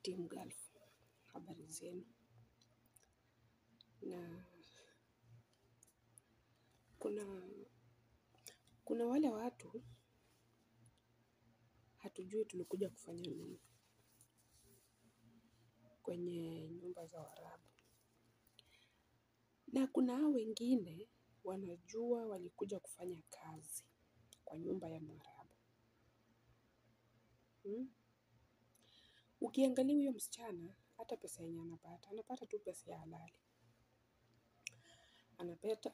Team Gulf, habari zenu. Na kuna kuna wale watu hatujui tulikuja kufanya nini kwenye nyumba za Waarabu, na kuna hao wengine wanajua walikuja kufanya kazi kwa nyumba ya Mwarabu. Hmm? Ukiangalia huyo msichana, hata pesa yenye anapata, anapata tu pesa ya halali,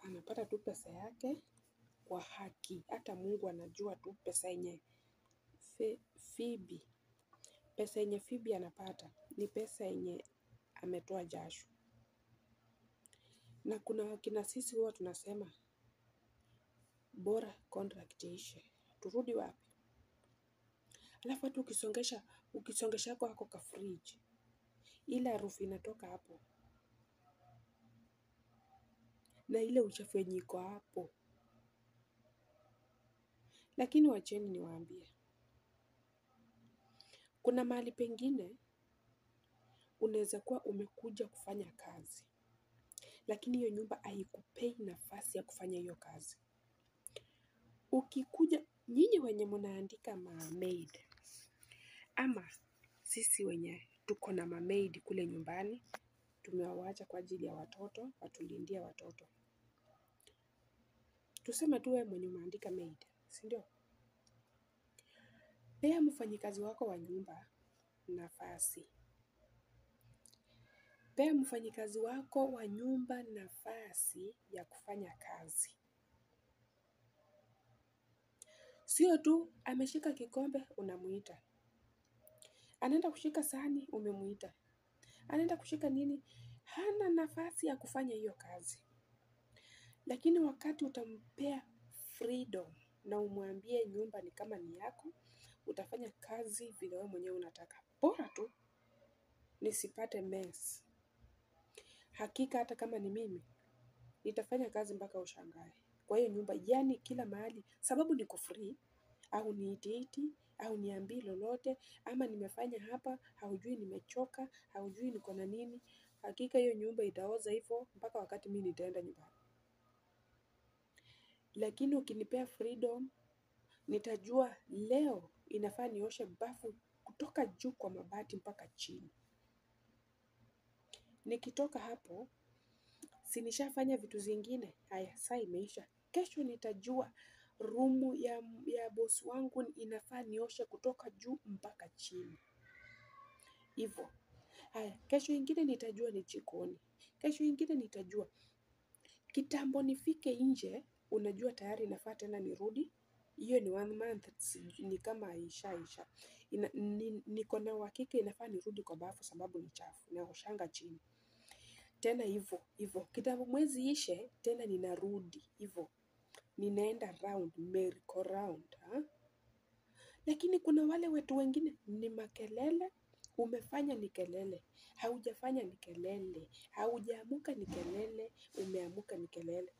anapata tu pesa yake kwa haki. Hata Mungu anajua tu pesa yenye Phoebe, pesa yenye Phoebe anapata ni pesa yenye ametoa jasho. Na kuna wakina sisi huwa tunasema bora contract iishe, turudi wapi? Alafu hata ukisongesha hako ka fridge, ile harufu inatoka hapo na ile uchafu yenye iko hapo. Lakini wacheni niwaambie, kuna mahali pengine unaweza kuwa umekuja kufanya kazi, lakini hiyo nyumba haikupei nafasi ya kufanya hiyo kazi. Ukikuja, nyinyi wenye mnaandika ma maid ama sisi wenye tuko na ma maid kule nyumbani, tumewaacha kwa ajili ya watoto, watulindia watoto. Tuseme tu wewe mwenye umeandika maid, si ndio? Pea mfanyikazi wako wa nyumba nafasi. Pea mfanyikazi wako wa nyumba nafasi ya kufanya kazi. Sio tu ameshika kikombe unamuita, anaenda kushika sahani umemuita, anaenda kushika nini, hana nafasi ya kufanya hiyo kazi. Lakini wakati utampea freedom na umwambie nyumba ni kama ni yako, utafanya kazi vile wewe mwenyewe unataka, bora tu nisipate mess. Hakika hata kama ni mimi nitafanya kazi mpaka ushangae kwa hiyo nyumba, yani kila mahali, sababu niko free, au niitiiti au niambii lolote, ama nimefanya hapa, haujui nimechoka, haujui niko na nini. Hakika hiyo nyumba itaoza hivyo mpaka wakati mimi nitaenda nyumbani. Lakini ukinipea freedom, nitajua leo inafaa nioshe bafu kutoka juu kwa mabati mpaka chini. Nikitoka hapo, si nishafanya vitu zingine? Haya, saa imeisha. Kesho nitajua rumu ya bosi wangu inafaa nioshe kutoka juu mpaka chini. Hivyo. Haya, kesho ingine nitajua ni jikoni. Kesho ingine nitajua. Kitambo nifike nje, unajua tayari inafaa tena nirudi. Hiyo ni one month, ni kama ishaisha. Niko na uhakika inafaa nirudi kwa bafu sababu ni chafu, naoshanga chini. Tena hivyo hivyo, kitambo mwezi ishe, tena ninarudi hivyo. Ninaenda round, merry go round. Ha? Lakini kuna wale watu wengine ni makelele, umefanya ni kelele, haujafanya ni kelele, haujaamuka ni kelele, umeamuka ni kelele.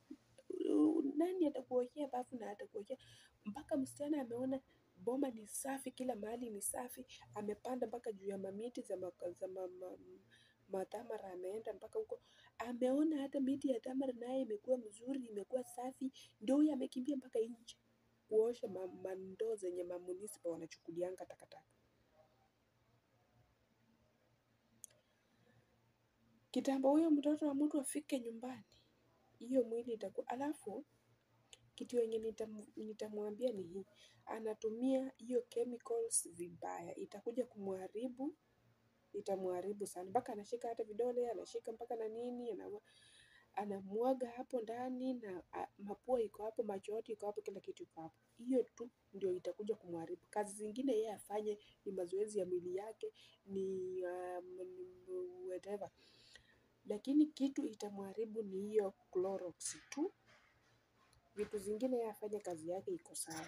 Nani atakuoshea bafu na atakuoshea mpaka msichana ameona boma ni safi, kila mahali ni safi, amepanda mpaka juu ya mamiti za mathamara, ameenda mpaka huko, ameona hata miti ya thamara naye imekuwa mzuri, imekuwa safi, ndio huyo amekimbia mpaka nje kuosha mandoo zenye mamunisipa wanachukulianga takataka. Kitambo huyo mtoto wa mtu afike nyumbani, hiyo mwili itakuwa. Alafu kitu yenye nitamwambia ni hii, anatumia hiyo chemicals vibaya, itakuja kumharibu, itamharibu sana, mpaka anashika hata vidole, anashika mpaka na nini, anamwaga hapo ndani, na mapua iko hapo, macho yote iko hapo, kila kitu iko hapo. Hiyo tu ndio itakuja kumharibu. Kazi zingine yeye afanye ni mazoezi ya mwili yake, ni whatever, lakini kitu itamharibu ni hiyo Clorox tu. Vitu zingine yeye afanye kazi yake iko sawa.